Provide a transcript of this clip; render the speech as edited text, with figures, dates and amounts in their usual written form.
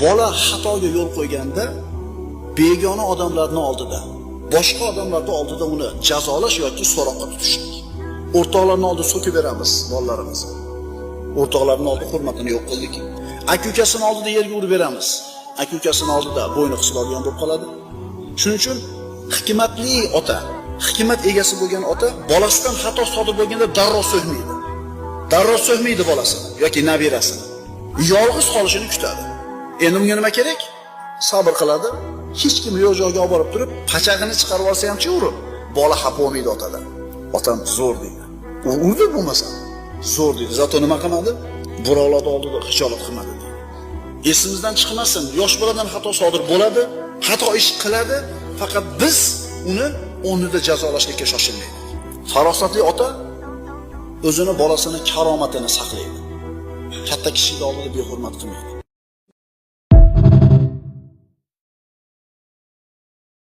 Bola xatoga yo'l qo'yganda begona odamlarning oldida, boshqa odamlarning oldida uni jazolash yoki so'roqqa tutishlik. O'rtoqlarning oldida so'kib beramiz bolalarimizni. O'rtoqlarning oldida hurmatini yo'q qildik. Aka-ukasini oldida yerga urib beramiz. Aka-ukasini oldida bo'yni qisib olgan bo'lib qoladi. Shuning uchun hikmatli ota, hikmat egasi bo'lgan ota bolasidan xato sodir bo'lganda darrov so'kmaydi. Darrov so'kmaydi bolasini yoki nabirasini. Yolg'iz qolishini kutadi. Endi unga nima kerak? Sabr qiladi. Hech kim yo'q joyga olib borib turib, pachag'ini chiqarib olsa hamchi urib, bola xafa bo'lmaydi otadan. Otam zo'r deydi. U urdi bo'lmasa, zo'r deydi. Zato nima qilmadi? Birovlarning oldida xijolat qilmadi deydi. Esimizdan chiqmasin, yosh boladan xato sodir bo'ladi, xato ish qiladi, faqat biz uni o'rnida jazolashlikka shoshilmaylik. Farosatli ota o'zini bolasini karomatini saqlaydi. Katta kishining oldida behurmat qilmaydi.